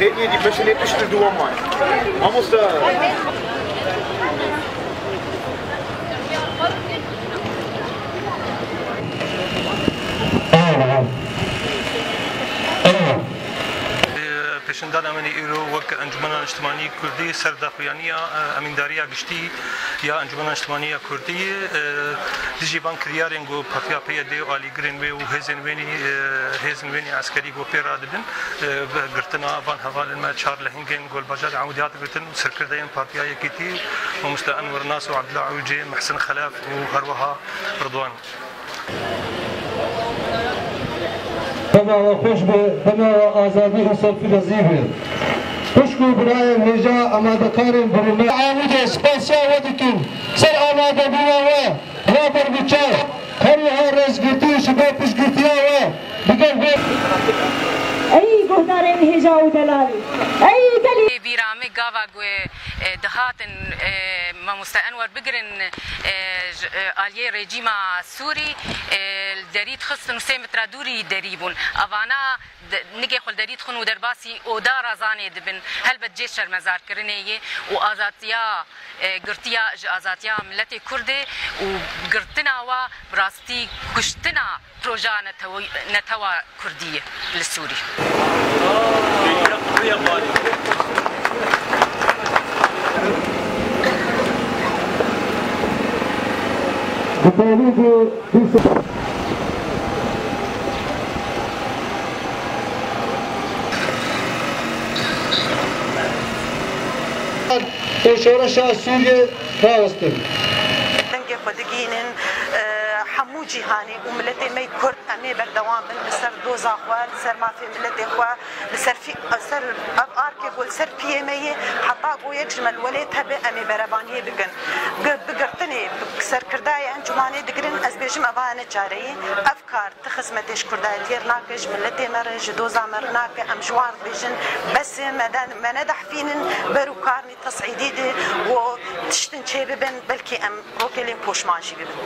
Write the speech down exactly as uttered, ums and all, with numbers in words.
Hêdî hêdî beşê lê pişt kir dû wan mane. Mamoste. Pêşengana me nî îro wek Encûmena Niştimanî Kurdî ser daxuyaniya, e, Emîndariya Giştî ya Encûmena Niştimanî ya Kurdî, e, dijî van kiryarên ku Partiya P Y D û alîgirên wê û hêzên wê nî, e, hêzên wê nî eskerî ku pê radibin, e, bi girtina van hevalên me çar lehengên ku li bajarê Ewdî hat girtin û serkirdeyên Partiya Yekîtî, Mamoste Enwer Nas û Abdullah Ewcê, Mehsin Xelef û herwiha Ridwan. Dema we xweş be, dema we azadî û serfirazî be. Xwişk û birayên hêja amadekarên birîne. Amûdê spasiya we dikin ser amadebûna we ya berbiçav. Her wiha rêzgirtî ji bo piştgirtiya we digel vê. Ey guhdarên hêja û delalî. Ey delî. Vîra me gava ku, e, dihatin, e, Mamoste Enwer bigirin, e, ji, e, aliyê rejîma Sûrî, e, li derî dixistin û sê metre dûrî derî bûn. Evana de-, nigê xwe li derî dixin û derbasî oda Razanê dibin. Helbet cê şermezarkirinê ye û azadiya, e, girtiya ji azadiya miletê Kurd e û girtina wa bi rastî kuştina proja netew-, netewa Kurdî ye li Sûrî. Bi talî bû, dîsa û şoreşa Sûriyê rawestin. Dengê xwe digihînin, e, hemû cîhanê û miletê me yê Kurd, em ê berdewam bin li ser doza xwe, li ser mafê miletê xwe, li ser fî-, ser ev arkê ku li ser piyê me yê, heta ku yek ji me li welêt hebe, em ê berevaniyê bikin. Gi-, bi girtinê, bi serkirdayê encûmanê digirin, ez bêjim eva ne çare ye. Ev kar ti xizmetê ji Kurdayetiyê re nake, ji miletê me re, ji doza me re nake. Em ji wan re dibêjin, bes e, me de, me nedehfînin ber û karnî tesîdî de û tiştin çê bibin, belkî em rokê lê poşman jî bibin.